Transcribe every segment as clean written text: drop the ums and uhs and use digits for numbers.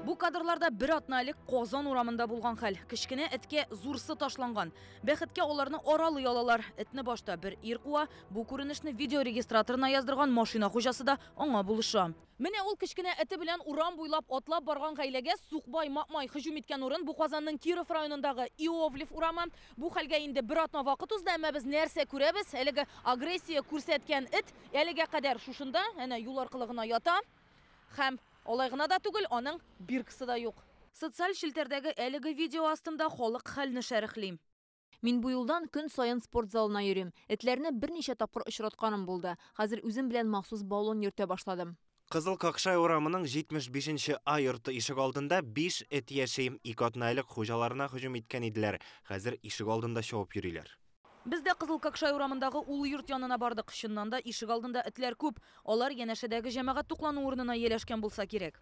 Бу кадрларда бер атна элек Казан урамында булган хәл. Кечкенә эткә зурсы ташланган. Бәхеткә, аларны аралый алалар. Этне башта бер ир куа, бу күренешне видеорегистраторына яздырган машина хуҗасы да аңа булыша. Менә ул кечкенә эте белән урам буйлап атлап барган гаиләгә сукбай маэмай һөҗүм иткән урын. Бу Казанның Киров районындагы Иовлев урамы. Бу хәлгә инде бер атна вакыт узды, әмма без нәрсә күрәбез? Әлеге агрессия күрсәткән эт әлегә кадәр шушында, әнә юл аркылы гына ята. Һәм алай гына да түгел, аның биркасы да юк. Социаль челтәрдәге әлеге видео астында халык хәлне шәрехли. Мин бу юлдан көн саен спорт залына йөрим. Этләрне берничә тапкыр очратканым булды. Хәзер үзем белән махсус баллон йөртә башладым. Кызыл Какшай урамының 75 А йорты ишек алдында 5 эт яши. 2 атна элек хуҗаларына һөҗүм иткән иделәр. Хәзер ишек алдында чабып йөриләр. Без дә Кызыл Какшай урамындагы ул йорт янына бардык. Чыннан да ишек алдында этләр күп. Алар янәшәдәге җәмәгать туклану урынына ияләшкән булса кирәк.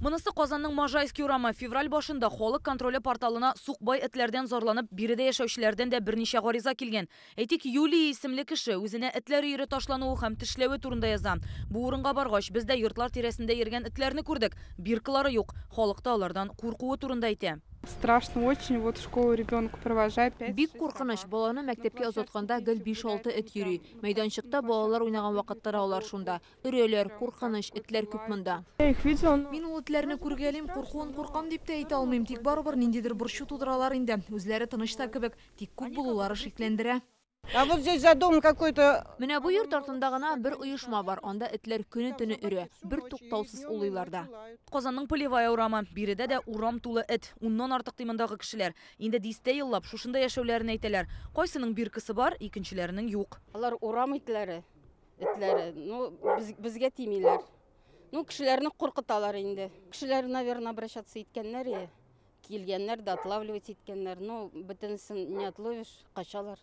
Монысы Казанның Можайский урамы. Февраль башында халык контроле порталына сукбай этләрдән зарланып, биредә яшәүчеләрдән дә берничә гариза килгән. Әйтик, Юлия исемле кеше үзенә этләр өере ташлануы һәм тешләве турында яза. Бу урынга баргач, без дә йортлар тирәсендә йөргән этләрне күрдек. Биркалары юк. Халык та алардан куркуы турында әйтә. Страшно очень, вот в школу ребенка провожаю. Бик куркыныч, баланы мәктәпкә озатканда гел 5-6 эт йөри. Мәйданчыкта балалар уйнаган вакытта да алар шунда. Өрәләр, куркыныч, этләр күп монда. Я их видела, но Мин ул этләрне күргәлим, куркуын куркам дип тә әйтә алмыйм, тик барыбер ниндидер борчу тудыралар инде. Үзләре тыныч та кебек, тик күп булулары шикләндерә. А вот здесь за домом какой-то. Менә бу йорт артында гына бер оешма бар. Анда этләр көне-төне өрә, бер туктаусыз улыйлар да. Казанның Полевая урамы. Биредә дә урам тулы эт. 10ннан артык ди мондагы кешеләр. Инде дистә еллап шушында яшәүләрен әйтәләр. Кайсының биркасы бар, икенчеләренең юк. Алар урам итләре, этләре. Ну, безгә тимиләр. Ну, кешеләрне куркыталар инде. Кешеләр, наверное, обращаться иткәннәр, килгәннәр да отлавливать иткәннәр. Ну, бөтенесен не отловишь, качалар.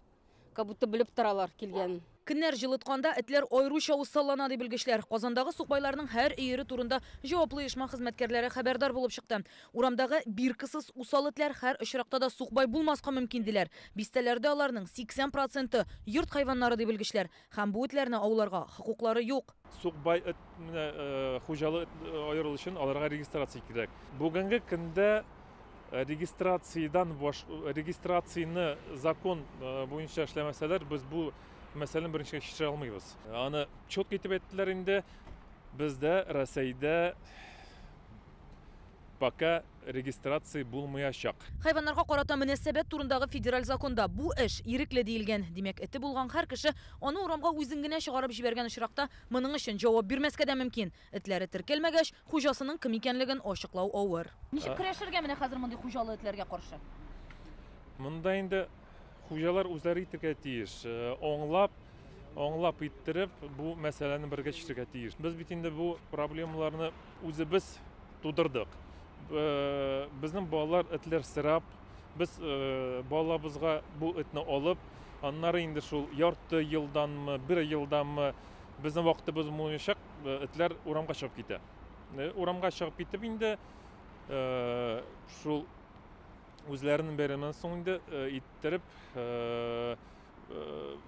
Как будто белеп торалар килгәнен. Көннәр җылытканда этләр аеруча усаллана ди белгечләр. Казандагы сукбайларның һәр өере турында җаваплы оешма хезмәткәрләре хәбәрдар булып чыкты. Урамдагы биркасыз усал этләр һәр очракта да сукбай булмаска мөмкин диләр. Бистәләрдә аларның 80% йорт хайваннары ди белгечләр. Һәм бу этләрне ауларга хокуклары юк. Сукбай эт менә хуҗалы эт аерыл өчен аларга регистрация кирәк. Бүгенге көндә регистрациядән баш, регистрацияне закон буенча эшләмәсәләр, без бу мәсьәләне беренчегә чишә алмыйбыз. Аны четко итеп әйттеләр инде. Бездә Рәсәйдә пока регистрация булмаячак. Хайваннарга карата мөнәсәбәт турындагы федераль законда бу эш ирекле диелгән. Димәк, эте булган һәр кеше аны урамга үзен генә чыгарып җибәргән очракта моның өчен җавап бирмәскә дә мөмкин. Этләре теркәлмәгәч, хуҗасының кем икәнлеген ачыклау авыр. Ничек көрәшергә менә хәзер мондый хуҗалы этләргә каршы? Монда инде хуҗалар үзләре итәргә тиеш. Аңлап иттереп бу мәсьәләне бергә чишәргә тиеш. Без бит инде бу проблемаларны үзебез тудырдык. Безнең балалар этләр сырап, без балабызга бу этне алып, аннары инде шул ярты елданмы, бер елданмы, безнең вакытыбыз булмаячак, этләр урамга чыгып китә. Урамга чыгып китеп инде, шул үзләренең бәйрәменнән соң инде иттереп,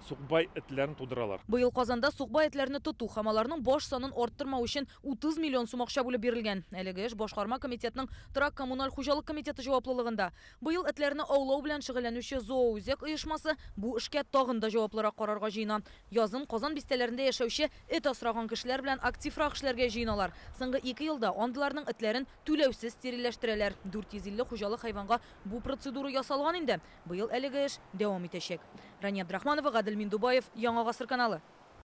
сукбай этләрен тудыралар. Быел Казанда сукбай этләрне тоту һәм аларның баш санын арттырмау өчен 30 миллион сум акча бүлеп бирелгән. Әлеге эш башкарма комитетның торак коммуналь хуҗалык комитеты җаваплылыгында. Быел этләрне аулау белән шөгыльләнүче зооүзәк оешмасы бу эшкә тагын да җаваплырак карарга җыена. Язын Казан бистәләрендә яшәүче эт асраган кешеләр белән активрак эшләргә җыеналар. Соңгы 2 елда андыларның этләрен түләүсез стерильләштерәләр. 450 хуҗалык хайванга бу процедура ясалган инде. Быел әлеге эш дәвам итәчәк. Рания Абдрахманова, Гадел Миндубаев, Яңа Гасыр каналы.